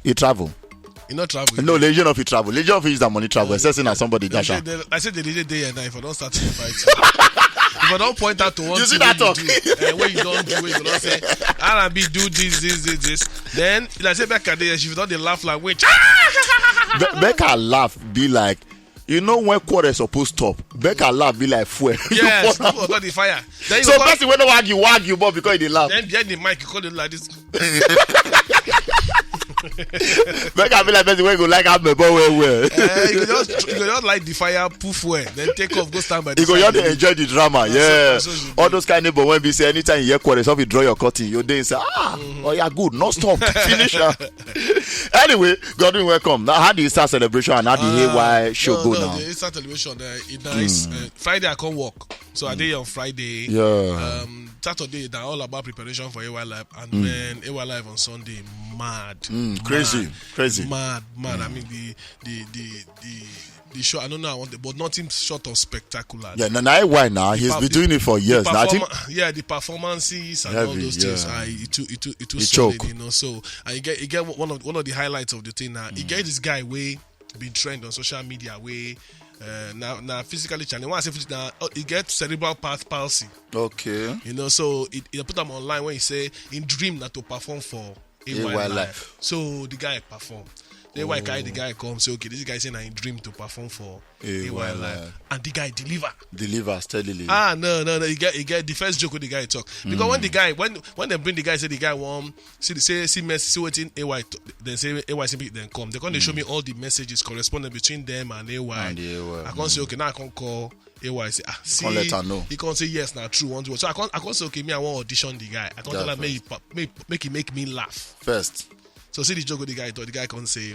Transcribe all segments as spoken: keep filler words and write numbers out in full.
He travel. You not travel. No, Legion of he travel. Legion of he use that money travel. Except say na somebody They dash say, am. They, I said they did it day and night. If I don't start to fight you. If I don't point out to one You see thing that wey talk? You do, eh, where you don't do it, you don't say, R and B do this, this, this, this. Then, like say back at the, if you don't, they laugh like, wait. Be- Make her laugh. Be like, you know when quarrel suppose stop. Make her laugh. Be like fuel. You Yes, burn am. People got the fire. Then you So go, person wey no wag you, wag you, but because they laugh. Then behind the mic, you call it like this. Make her be like person wey go like have my boy well well. Eh, you go just, you go just like the fire, poof well. Then take off, go stand by the You go side. just dey enjoy the drama, so- yeah. so she All do. Those kind neighbor wey be say anytime you hear quarrel, so you draw your curtain, you dey say, ah, oh yeah, good, no stop, finish am. Anyway, Godwin, welcome. Now, how do you start celebration and how the Ah, A Y show no, go no, now? The Easter celebration, uh, it nice. Uh, Friday I come work, so I dey on Friday. Yeah. Um, Saturday na all about preparation for A Y Live, and then A Y Live on Sunday, mad, Mm, crazy, mad, crazy. mad, mad. I mean the the the the the show. I don't know. I want, but nothing short of spectacular. Yeah, na na why now he's perf- been doing it for years. Now, I think Performa- yeah, the performances and all Heavy, those things. yeah. I it too it too it too It solid, choke. You know. So and you get you get one of one of the highlights of the thing now. You get this guy way been trend on social media way. Uh, now, now physically challenged. When I say physically, now uh, he get cerebral pa- palsy. Okay. You know, so it, it put him online when he say in dream not to perform for A Y A Y Live. Live. So the guy perform. Then why carry the guy come say, okay, this guy say na in dream to perform for A Y Live, and the guy deliver. Deliver steadily. Ah, no, no, no. You get you get the first joke with the guy talk, because when the guy when when they bring the guy, say the guy one see the say see message, see wetin A Y t- then say A Y simply then come. They come, they show me all the messages corresponding between them and A Y. And the A Y, I can't say, okay, now I can't call A Y say, ah, see. Come let her know. He can't say yes, not true. One, two. So I can't I can't say, okay, me, I want audition the guy. I can't Yeah, tell him make, first. he pa- make, make he make me laugh. First. So see the joke with the guy. The guy can say,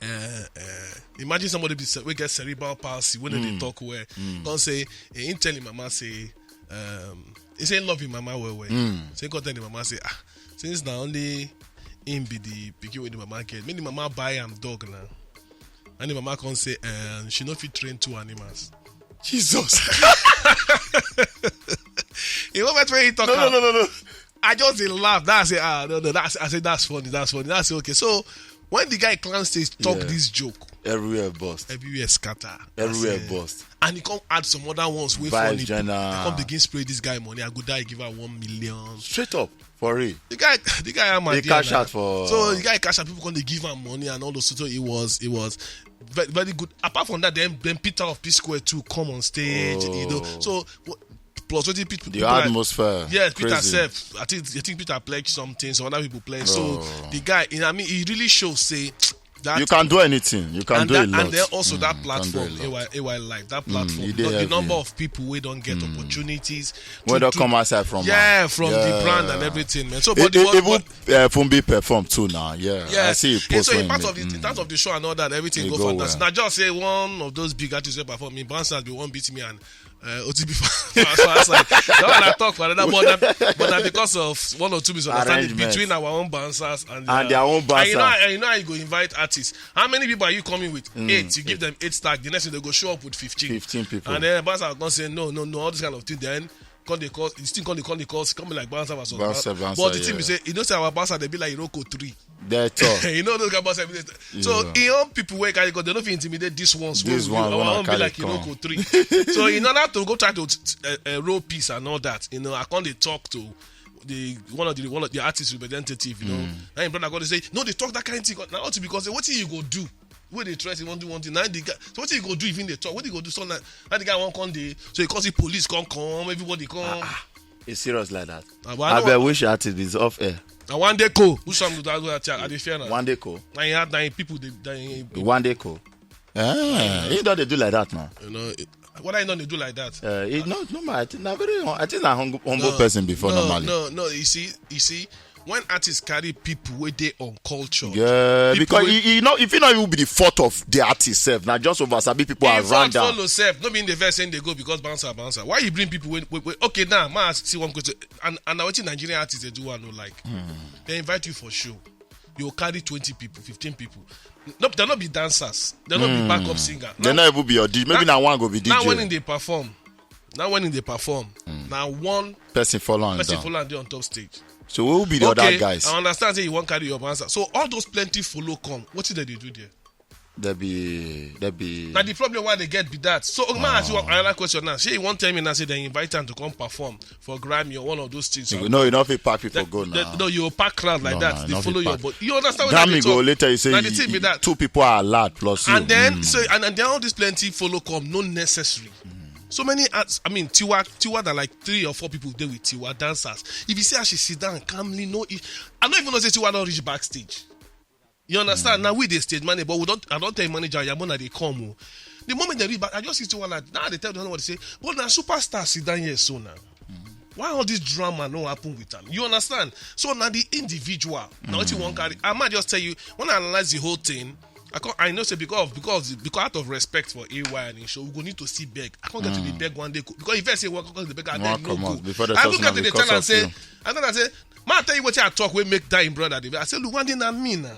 uh, uh, imagine somebody be, we get cerebral palsy when they talk where. Can say, eh, him tell him mama say, um, he say love him mama well well. So he can tell him mama say, ah, since now only him be the pikin with the mama get, make the mama buy him dog now. And the mama can say, um, she no fit train two animals. Jesus. You know what way he talk? No, no, Am? no, no, no. I just dey laugh. That's it. Ah, no, no. That's I say that's funny. That's funny. That's okay. So when the guy clown stage talk Yeah. This joke, Everywhere bust. Everywhere scatter. Everywhere That's it. Bust. And he come add some other ones wey Vibes funny. General. I come begin spray this guy money. I go die, give her one million. Straight up. For real. The guy, the guy, am He cash out for- So the guy cash out. People come dey give him money and all those. So it was, it was very, very good. Apart from that, then then Peter of P Square too come on stage. You know, Oh. So what, plus what people The people like- atmosphere. Yes, Peter Crazy. Self. I think I think Peter pledged something. So other people pledged. So Oh. The guy, you know, what I mean, he really shows say that You can do anything. You can and, do that, a lot. and then also Mm, that you can do platform, a lot. A Y, A Y Live, that platform, you the, dey the heavy. Number of people who don't get opportunities. Where to- they to- come outside from. Yeah, man. from the Yeah. brand and everything, man. So, E- but the e- what- Even what- uh, Fumbi perform too now. Yeah. yeah, I see you yeah, post so in when part you of the make- in mm. part of the show and all that, everything It go go fantastic. well. Now, just say one of those big artists wey perform in Bansa be one beat me and uh, O T B fans. That one I talk for another, but that, but that because of one or two misunderstandings Arrangement. Between our own bouncers and, And their own And you know, bouncer. and you know how you go invite artists. How many people are you coming with? Eight. You give them eight stack. The next thing they go show up with fifteen. Fifteen people. And then bouncer go say no, no, no. All this kind of thing. Then come they call. This thing come they come they call. Come be like bouncer versus Bouncer, bouncer. bouncer, But the thing yeah. We say you know say our bouncer they be like Iroko three. That's all. You know those kind of bouncer. So Yeah. young people wey carry God, they don't fit intimidate these ones. This Wey one, our wanna own be carry like come. Iroko three. So in order to go try to uh, uh, roll peace and all that, you know, I can't dey talk to the one of the one of the artist representative, you know. Now him brother go dey say, no, they talk that kind of thing. Now what because what you go do? Where they try to want do one thing. Now the guy, so what you go do if they talk? What you go do? So now, now the guy won't come dey. So he calls the police come come. Everybody come. It's serious like that. Ah, but I I know bet what- wish artist is off air. Na one day co. Who some do that? Go at I dey fear now. One day co. Na him had na him people dey. Dey One day co. Ah, he don't dey do like that now. You know, it, what I know they do like that. Uh, he, no, no, man. I think na very. I think na humble, humble No, person before no, normally. No, no. You see, you see, when artists carry people where they on culture. Yeah, People because wey- he, he not if you know he will be the fault of the artist self. Now just oversabi people In around fact, them. Follow self. Not being the first thing they go because bouncer, bouncer. Why you bring people when, when, when okay now, man, see one question. And and now what Nigerian artists they do one no like. They invite you for show. You carry twenty people, fifteen people. No, they not be dancers. They not be backup singer. They not even be your D J. Maybe now one go be D J. Now when they perform, now when they perform, now one Person follow and person down. Follow and dey on top stage. So who be the other Okay, guys? I understand say you wan carry your answer. So all those plenty follow come. Wetin dem dey do there? There be there be Na the problem why they get be that. So, okay, man, ask you another question now. Say you wan tell me now say they invite am to come perform for Grammy or one of those things. No, you no fit pack people That- go that- now. No, you pack crowd like No, that. no, They no follow fit your pack. body. You understand what I Grammy dey go talk? later you say Na the you- thing be you- that. two people are allowed plus you. And then Mm. so and, and then all these plenty follow come, no necessary. So many acts, I mean, Tiwa, Tiwa that like three or four people dey with Tiwa dancers. If you see how she sit down calmly, no, e- I don't even know say Tiwa don reach backstage. You understand? Now we dey stage manager, but we don't. I don't tell manager Yamuna they come. Oh. The moment they reach back, I just see Tiwa like now they tell them what to say. But now superstar sit down here so now. Why all this drama no happen with them? You understand? So now the individual. Now what you want carry? I might just tell you when I analyze the whole thing. I can't, I know say because because because out of respect for A Y and him show, we go need to see beg. I can't get to the beg one day co- because if I say what because the beg, I Wan beg no comot go. before the I person look at will the cut tell and off say, you. I know that say, man, I tell you what I talk. We make that in brother. I say, look, one thing na me now.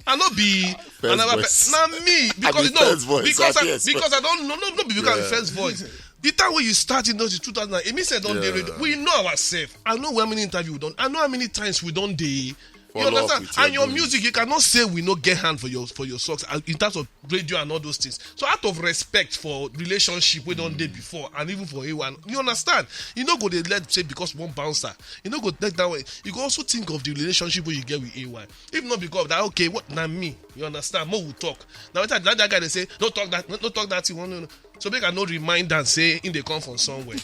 I no be First another voice. person. Na me I be because no first voice, because I I, be expert. Because I don't know no no be because I be Yeah. first voice. The time when you start in those two thousand, it means I don't dey Yeah. radio. We know ourselves. I know how many interview we done. I know how many times we don't dey. You Follow up understand? With your And your doing. Music, you cannot say we no get hand for your for your socks uh, in terms of radio and all those things. So out of respect for relationship we don't dey before and even for A one, you understand? You no go dey let say because one bouncer, you no go take that way. You go also think of the relationship wey you get with A Y. If not because that okay, what na me, you understand? More will talk. Now that that guy dey say no talk that no talk that thing. No, no, no. So make I no remind and say in they come from somewhere.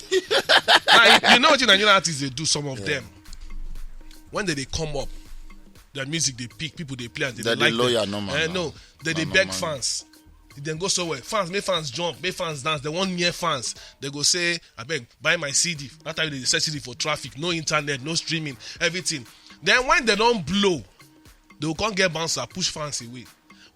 Now, you know what Nigerian artists they do. Some of them when they, they come up, their music they pick, people they play and they, They like dey loyal them. normal Eh, now. No, they they Normal beg man. Fans. If dem go somewhere, fans make fans jump, make fans dance. They want near fans. They go say, I beg, buy my C D. That time they sell C D for traffic, no internet, no streaming, everything. Then when they don't blow, they will come get bouncer, push fans away.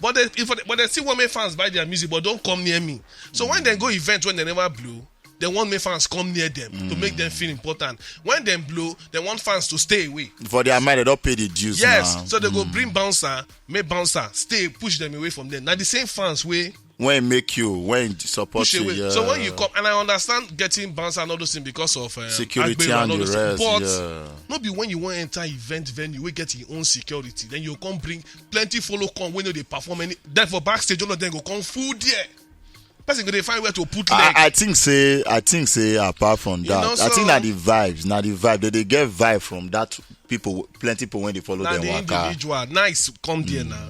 But they, if, but they still want make fans buy their music, but don't come near me. So when they go event when they never blow, they want make fans come near them to make them feel important. When they blow, they want fans to stay away. For their mind, they don't pay the dues. Yes, Now. So they go bring bouncer, make bouncer stay, push them away from them. Now the same fans way When make you, when support push you, away. yeah. So when you come, and I understand getting bouncer and all those things because of uh, Security Agbero and all the those rest, things, but yeah. Not be when you want enter event venue, we get your own security. Then you come bring plenty follow come when they perform any. Then for backstage, all of them go come full there. Person go they find where to put leg. I, I think say I think say apart from You that, know, I think so- that the vibes, now the vibe that they get vibe from that people, plenty people when they follow Now them the waka. Individual, nice, come there now.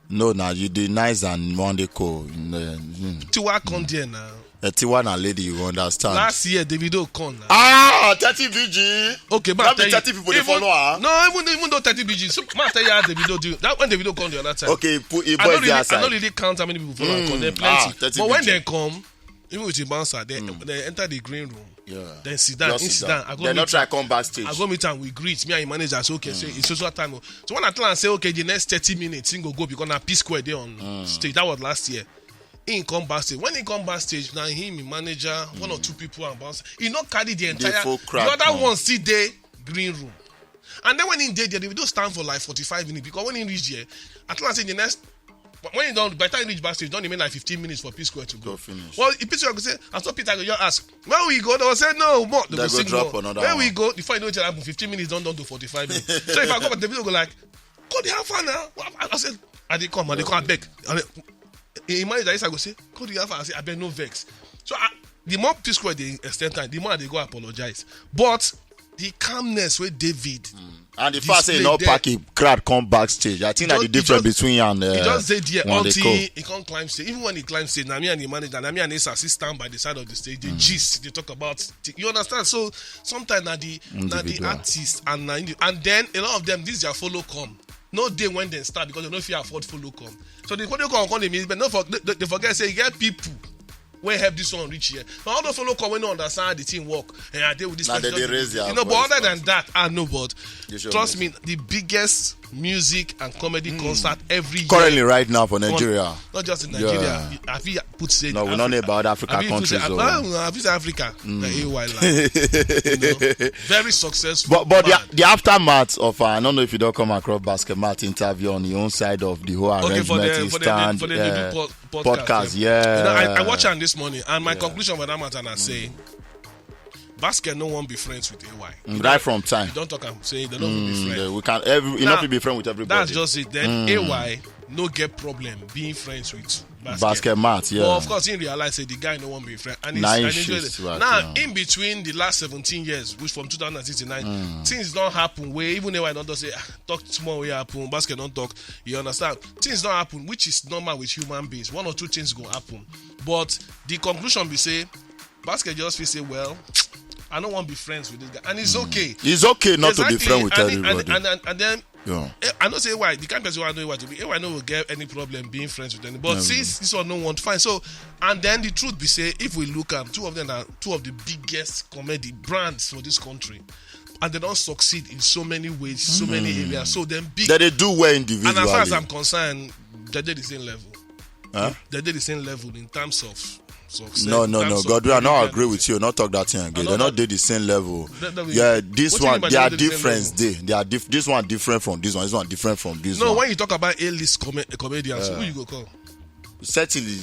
No, now you the nice and one day cool. In the, mm. Tiwa come there now. A Tiwa na lady, you understand. Last year, Davido come now. Ah, thirty V G. Okay, but That I tell be you, thirty people they even- follow her. No, even even though thirty B G, so man tell you how Davido do. That when Davido come the other time. Okay, put it I don't boys the really, I outside. don't really count how many people follow Mm, am. Come there ah, plenty. thirty But when B G. They come, even with the bouncer, they, they enter the green room. Yeah. Then sit down. Just He sit sit down. down. I go They meet not try am. Come backstage. I go meet am with greet. Me and him manager say okay, say it's social time. Oh. So when I tell am say okay, the next thirty minutes, he go go because na P Square dey on stage. That was last year. He come backstage. When he come backstage, now him, him manager, one or two people and bouncer. He not carry the entire. full The crowd other come. One see the green room. And then when he did there, they do stand for like forty-five minutes because when he reached here, I told him say the next. When he done, by the time he reach backstage, don't remain like fifteen minutes for P Square to go. Go finish. Well, if P Square go say, I saw Peter go just ask, where we go? They will say no more. They, They go go sing drop more. Another Where one. We go? Before you know it happen, fifteen minutes don't done to forty-five minutes. So if I go back, the people go like, God, how far now? I, I said, I dey come, I dey come, I beg. And he manage that I go say, God, how far? I say, I beg, no vex. So I, the more P Square they extend time, the more they go apologize. But the calmness with David. And the This fact say he play not there- pack him crowd come backstage. I think that the Just- he difference just- between you and uh, He just stay there one until dey he, he can't climb stage. Even when he climbs stage, Nami and the manager, Nami and his assistant by the side of the stage, they gist, they talk about. Th- you understand? So sometimes now the now the Individual. Artist and now indi- and then a lot of them this their follow come. No day when they start because they don't feel afford follow come. So the follow come come they mean, but no for they, they forget say you get people. When help this one reach here. Now all the follow come when no understand how the thing work. And I deal with this. Now Person they just dey raise their You know, but voice other than first. That, I know, but You should trust move. Me, the biggest music and comedy concert every year. Currently, right now for On- Nigeria. Not just in Yeah. Nigeria. I feel put say No, we don't know about Africa I feel put countries. say, Oh. I feel say Africa. Na A Y line. You know, very successful. But but man. the, the aftermath of uh, I don't know if you don't come across Basket Mart interview on the own side of the whole Okay, arrangement. for the He for the stand, for the uh, Liverpool podcast, podcast, yeah. yeah. You know, I, I watch on this morning, and my conclusion for that matter, and I say, Basket no wan be friends with A Y. Mm, right from time. Don't talk am say they no fit be friends. Mm, we can every you no fit be friend with everybody. That's just it. Then A Y no get problem being friends with Basket. Basket mat, yeah. But of course, he realize say the guy no wan be friend. And he's Nine and he's shits, right, now yeah. In between the last seventeen years, which from two thousand and sixty-nine, things don't happen where even A Y don't just say ah, talk small way happen, Basket don't talk. You understand? Things don't happen, which is normal with human beings. One or two things go happen. But the conclusion be say Basket just feel say, well, I don't want to be friends with this guy, and it's okay. It's okay not to be Exactly. Friend with and, everybody. And, and, and, and then Yeah. eh, I know say why the kind person who I know why to be. Eh, I know will get any problem being friends with anybody. But since this one no want fine. So and then the truth be say if we look at two of them are two of the biggest comedy brands for this country. And they don't succeed in so many ways, so many areas. So then big That they do well and individually. As far as I'm concerned, they did the same level. Huh? They did the same level in terms of success. No, in no, terms no, of Godwin, I don't commitment. Agree with you. Not talk that thing again. I They don't not talk- did the same level. That- that we- Yeah, this what do you one, mean by they are not the same difference. Level? They, they are diff- this one different from this one. This one different from this No, one. When you talk about A-list com- comedians, who you go call? Certainly.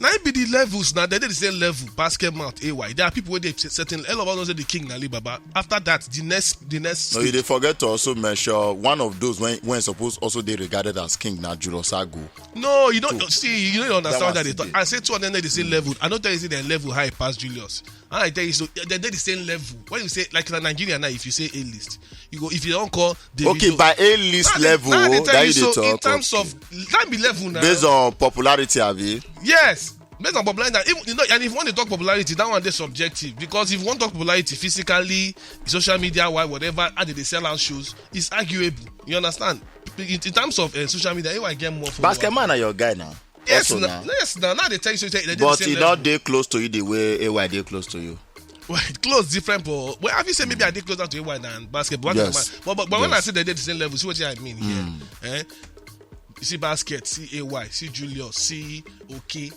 Now it be the levels. Now they did the same level. Basket mouth, A Y. There are people where they certain. A lot of us know say the king na Alibaba. After that, the next, the next. No, you dey forget to also mention one of those when when supposed also they regarded as king now Julius Agu. No, you don't see. You don't understand That that was they talk. today. I say two of them at the same level. I don't tell you say their level high past Julius. And I tell you so they did the same level. When you say like in Nigeria now, if you say A-list, you go if you don't call. Davido, Okay, by A-list Now they- level, now they tell that you you so dey in talk. Terms of that be level now. Based on popularity, Abi. Yes. Based on popularity, now, if, you know, and if you want to talk popularity, that one is subjective because if you want to talk popularity physically, social media, why whatever, how they sell out shows, it's arguable. You understand? In, in terms of uh, social media, A Y get more. Basket Followers. Man are your guy now. Yes, Also na, now. yes, now, now they tell you so. They, they But the he same not level. Dey close to you the way A Y dey close to you. Well, close different, but well, have you said maybe I did closer to A Y than Basket? But, Yes. but, but, but when I Yes. say they did the same level, see what I mean here. Eh? You see Basket, see A Y, see Julius, see Okay.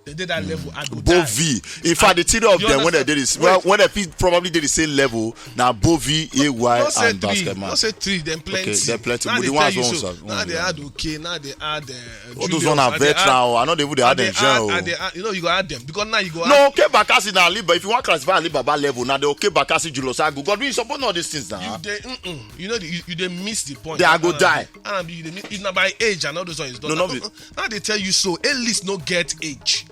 They did that level. I go die. Bovi. In fact, the three of You them when they understand? did this, Wait. When they fit probably did the same level. Now Bovi, A Y, Don't say and three. Basket Man. Don't say three. Then plenty. Okay, then plenty. Now But they the tell ones you ones so. have- Now they yeah. Add Okay. Now they add. Uh, All those Julius, one are and they veteran. add- Oh, I know they would they add and them they add- gen. and they add- You know, you go add them because now you go. No, Add, okay, Bakassi now Aliba. If you want classify Alibaba level, now they okay Bakassi Julius Agu. God, we support all these things now. You dey, mm-mm. You know, the, you, you dey miss the point. They are go And- die. And you dey miss, if na by age and all those ones. Don't No, no, now, be- now they tell you so. A-list no get age.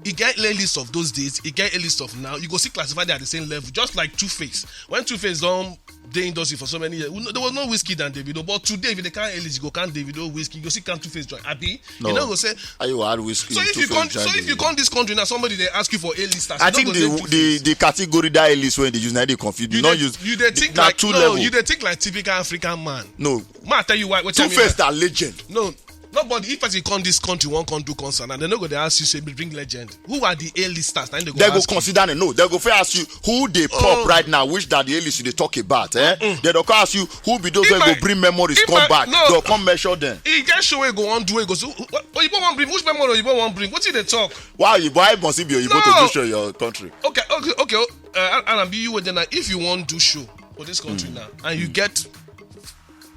E get A-list of those days. E get A-list of now. You go see classify them at the same level, just like Two Face. When Two Face don dey industry for so many years, we no- there was no Wizkid and Davido. But today, if you dey count A-list, you go count Davido, Wizkid. You go see count Two Face join. Abi No. You know go say. Are you had whiskey? So if you come, so if you come this country now, somebody they ask you for A-list. I think the the the category that A-list when they use now they confuse. You Not dey- use you dey think na like two no, level. You dey think like typical African man. No, Ma tell you why. What Two I mean Face by- are legend. No, nobody. If person come this country, one come do concert, and they no go they ask you say bring legend. Who are the A-listers? Na im they go They go ask you. Consider it. No, they go first ask you who they pop Oh. Right now, which that the A-list you dey talk about. Eh? They don't ask you who be those If that I- go bring memories if come I- back. no. They'll come measure them. E get show wey go wan do wey go say what Oyibo wan bring, which memory Oyibo wan bring, wetin dey talk? Why you why must it be Oyibo No. to do show your country? Okay, okay, okay. Uh, and be you wey dey now. If you wan do show for this country now, and you get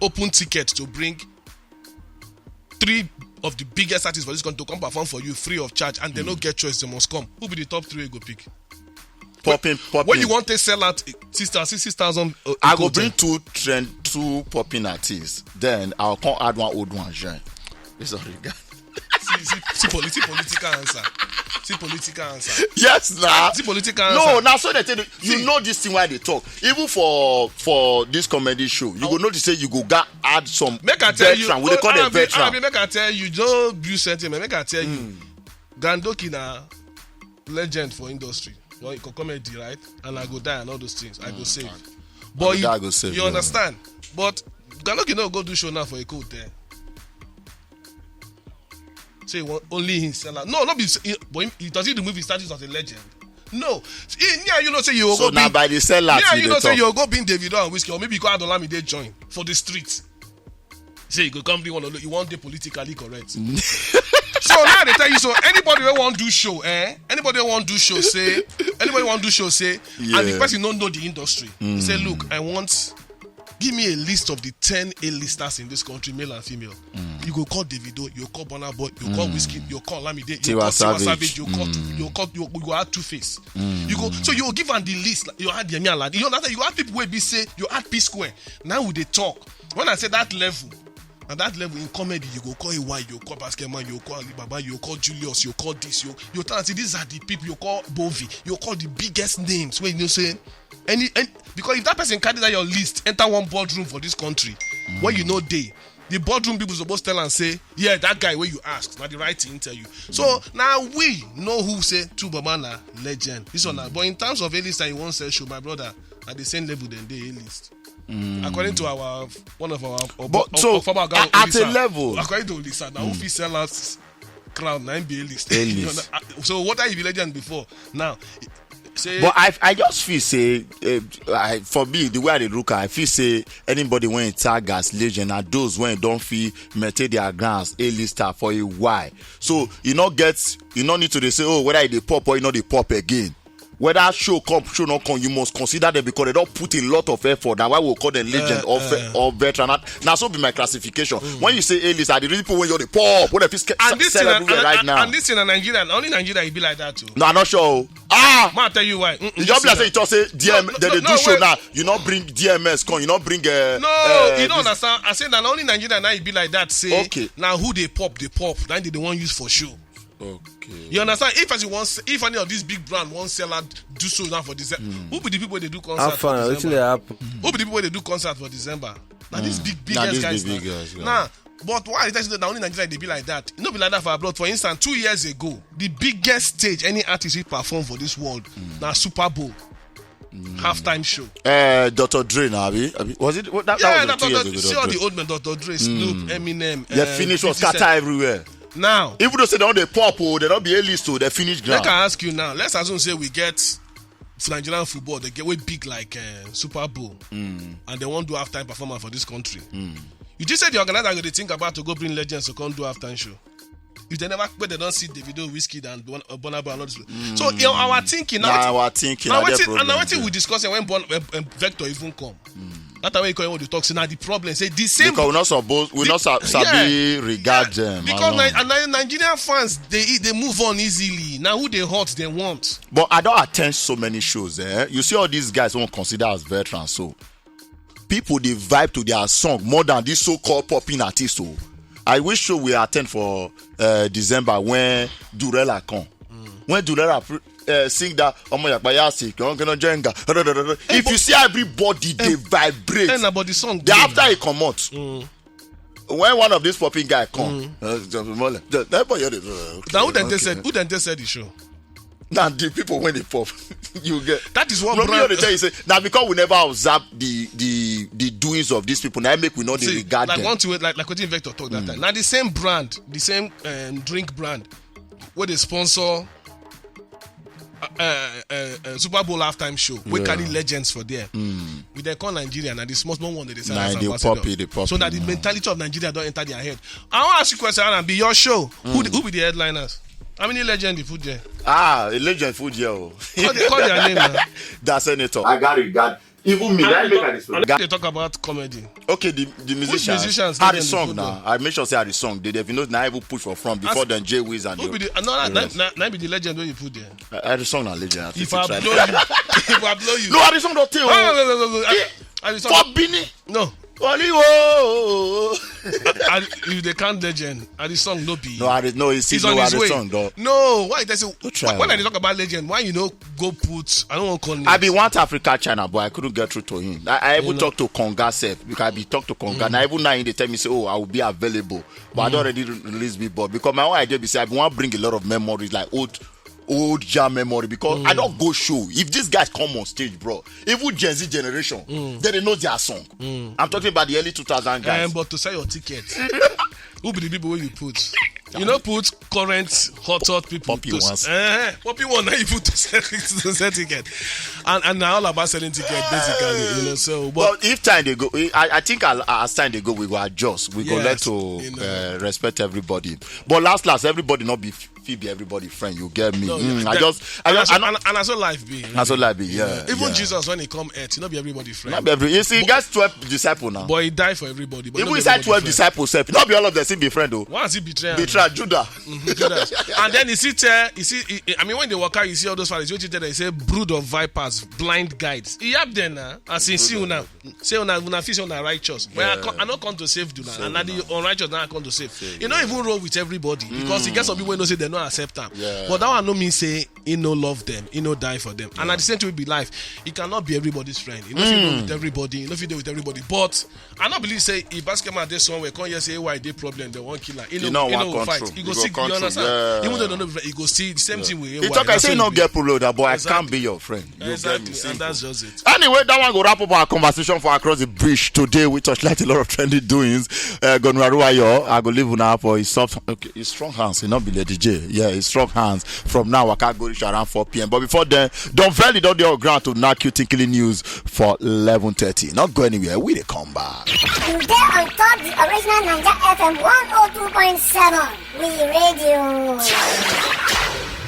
open ticket to bring three of the biggest artists for this country to come perform for you free of charge, and they no get choice, they must come. Who be the top three you go pick? Popping, popping. When you want to sell out eh, six thousand, six thousand, uh, I go hotel. Bring two trend, two popping artists. Then I'll come add one old one. Join. It's all you got. See, see, see, politi- see political answer. See political answer. Yes, now. See political No, answer. Now so they tell you, you See. Know this thing why they talk. Even for for this comedy show, you go notice say you go ga add some Make I tell veteran. you, We dey call them Arabi, veteran. Arabi, make I tell you, don't build sentiment. Make I tell you, Gandoki na legend for industry, for for comedy, right? And I go die and all those things. I go save. But go you, die, I go save, you yeah. Understand? But Gandoki no go do show now for a cold there. Say he want only him sell out. No, not be. He, but he, does he remove his status as a legend? No. He, yeah, you know say you So go now be- by the sell out, Yeah, you you dey know say talk. You go being Davido and Wizkid, or maybe you go add Olamide join for the street. Say you go come bring one of the- you want the politically correct. So now they tell you so anybody wey wan do show, eh? Anybody wey wan do show say anybody wan do show say and the Yeah. Person no know the industry. Say look, I want Give me a list of the ten A-listers in this country, male and female. You go call Davido, you call Burna Boy, you call Wizkid, you call Olamide, you Tiwa call Tiwa Savage. Savage, you call, you call, you, you go add Two Face. You go, so you give am the list. Like, you add Yemi Alade. You understand? You add people wey be say you add P Square. Now we dey talk. When I say that level, at that level in comedy, you go call A Y, you call Basketman, you call Alibaba, you call Julius, you call this, you you tell am say these are the people. You call Bovi, you call the biggest names wey you know say any, any because if that person carry that your list enter one boardroom for this country, where you know dey, the boardroom people suppose tell am say, yeah, that guy wey you ask na the right thing tell you. So now we know who say Two Baba na legend. This one na, but in terms of A-list and you wan sell show, my brother, at the same level dem dey A-list. According to our one of our But so, former oga, at a level, according to Lisa, now who fit sell out Crown na im be A-list. A-list. So what are you be legend before? Now, say, but I I just feel say, uh, I, for me, the way I dey look, I feel say anybody when tag as legend are those when don't feel maintain their grounds A-lister for a while. So you not get, you not need to dey say, oh, whether e dey pop or you not dey pop again. Whether show come, show not come, you must consider them because they don't put a lot of effort. That's why we call them legend uh, or, uh, or veteran. Now, so be my classification. When you say A-list, are the real people when you're the pop, what if it's and this thing, and, right and, now? And this in Nigeria, only Nigeria, you be like that too. No, I'm not sure. Ah, man, I tell you why. Mm-mm, you just like say you talk say D M, no, they, no, they no, do no, show well, now. You not bring D M S come. You not bring. Uh, no, uh, you don't this... understand. I say that only Nigeria now you be like that. Say okay. Now who they pop, they pop. Then they, they want use for show. Okay. You understand? If as you want, if any of these big brand wants sell out, do so now for December. Mm. Who be the people they do concert? Fine, for December? Who be the people they do concert for December? Now mm. These big big now, guys. Big, big guys now. But why is that not only Nigeria they be like that? No be like that for abroad. For instance, two years ago, the biggest stage any artist will perform for this world mm. Now Super Bowl. Mm. Halftime show. Uh, eh, Doctor Dre now, abi? Abi, was it? What, that, yeah, that was two years ago. See all the old men, Doctor Dre, Snoop, mm. Eminem. Yeah, uh, finish was scatter everywhere. Now, even though say they don't they pop, oh, they don't be A-list, oh, they finish ground. Let me ask you now. Let's assume say we get Nigerian football, they get way big like uh, Super Bowl, mm. And they won't do halftime performance for this country. Mm. You just said the organizer they think about to go bring legends to come do halftime show. If they never, but they don't see Davido, Wizkid, and Bon- uh, Burna Boy and all this. Mm. So you know, our thinking now, now our thinking now, now wetin we discuss when Bon- uh, uh, Vector even come. Mm. That time when you come, you talk say now the problem say the same. Because we not suppose we not sa- sabi yeah, regard yeah, them because Ni- and Nigerian fans they they move on easily. Now who they hurt they want. But I don't attend so many shows. Eh? You see all these guys won't consider as veterans. So people they vibe to their song more than these so-called popping artists. So I wish show we attend for uh, December when Durella come. Mm. When Durella uh, sing that Omo Yakpa Yasi, Kyonkeno Jenga. If you see everybody, they vibrate. Hey, but the song. They after he come out. Mm. When one of these popping guy come, mm. Uh, everybody, uh, okay, now who then okay. They said who then they said the show? Now the people when they pop, you get that is what brand. They tell you say now because we never observe the the the doings of these people. Now make we know the regard like them. One to like like what Vector talk that mm. Time. Now the same brand, the same um, drink brand, where they sponsor uh, uh, uh, Super Bowl halftime show. We yeah. Carry legends for there. Mm. We then call Nigeria and the small small one that they say nah, they poppy, they poppy, so that the mm. Mentality of Nigeria don't enter their head. I want to ask you a question and be your show. Mm. Who, the, who be the headliners? How many legend the food there? Ah, a legend food there. Oh. Call, the, call their name. Now. That's senator. I got it. God. Even me, I make I display. They talk about comedy. Okay, the the musicians. Which musicians had a song now. I make sure say had a song. They they know now even push for front before then Jay Wiz and who be the another that be the legend when you put there. I had a song now legend. If I blow you, if I blow you. No, had a song don't tell. No, no, no, no, no. For Bini. No. Oliwo. If they can't legend, and the song no be. No, I did no. It's no, I the song though. No, why they say when I talk about legend, why you know go put? I don't want call. I be want Africa China, but I couldn't get through to him. I, I even talk to Conga self because I be talk to Conga. Mm. And I even now they tell me say, oh, I will be available, but mm. I don't already release before because my own idea be say I want bring a lot of memories like old old jam memory because mm. I don't go show. If these guys come on stage, bro, even Gen Z generation, mm. They, they know their song. Mm. I'm talking about the early two thousand guys. Um, but to sell your ticket, who be the people where you put? You know, put current hot hot people. Poppy ones. Uh, poppy one now you put to sell, to sell ticket, and and now all about selling ticket basically. You know, so but, but if time they go, I, I think as time they go, we go adjust. We yes, go let to you know. Uh, respect everybody. But last last, everybody not be fit be everybody friend, you get me? No, Mm, yeah, I that- just, I and just, I I so- know. and, and I so life be. Na so life be, yeah, Even yeah. Jesus, when he come earth, he not be everybody friend. Not be every. You see, he gets twelve disciple now. But he died for everybody. But Even not be inside everybody twelve friend. Disciples, sef, not be all of them still be friend though. Once he betray, Betray Judah. Judas. And then you see, tell, you see, he- he- I mean, when they walk out, you see all those fathers. What you tell them? He say, "Brood of vipers, blind guides." He have them now. As in, see una, say una, una feel say una righteous. But I, come, I not come to save you now. And now the unrighteous now I come to save. You not even roll with everybody because he gets some people wey know say they not accept them. Yeah. But that one no mean say he no love them, he no die for them. And at the same time, it be life. He cannot be everybody's friend. He no fit roll with everybody. He no fit deal with everybody. But I not believe say if basketball dey somewhere, come here say why dey problem, they won't kill her. He You no, know he one no go fight. control. He go You go sick. You control, understand? yeah. Even though they don't, he go see the same thing with He A Y. talk, I That's say how no it be. get problem, but I Exactly. can't be your friend. You Exactly, get me? and that's just it. Anyway, that one go wrap up our conversation for Across the Bridge today. We touch light a lot of trending doings. Uh, Gonwaru Ayo, I go leave now for his soft, okay, his strong hands. He not be Lady J. Yeah, his strong hands. From now, I can't go reach around four p.m. But before then, don't very don't dey on ground to knock you tinkling news for eleven thirty. Not go anywhere. We dey come back. You dey on top the original Naija F M one oh two point seven. We radio.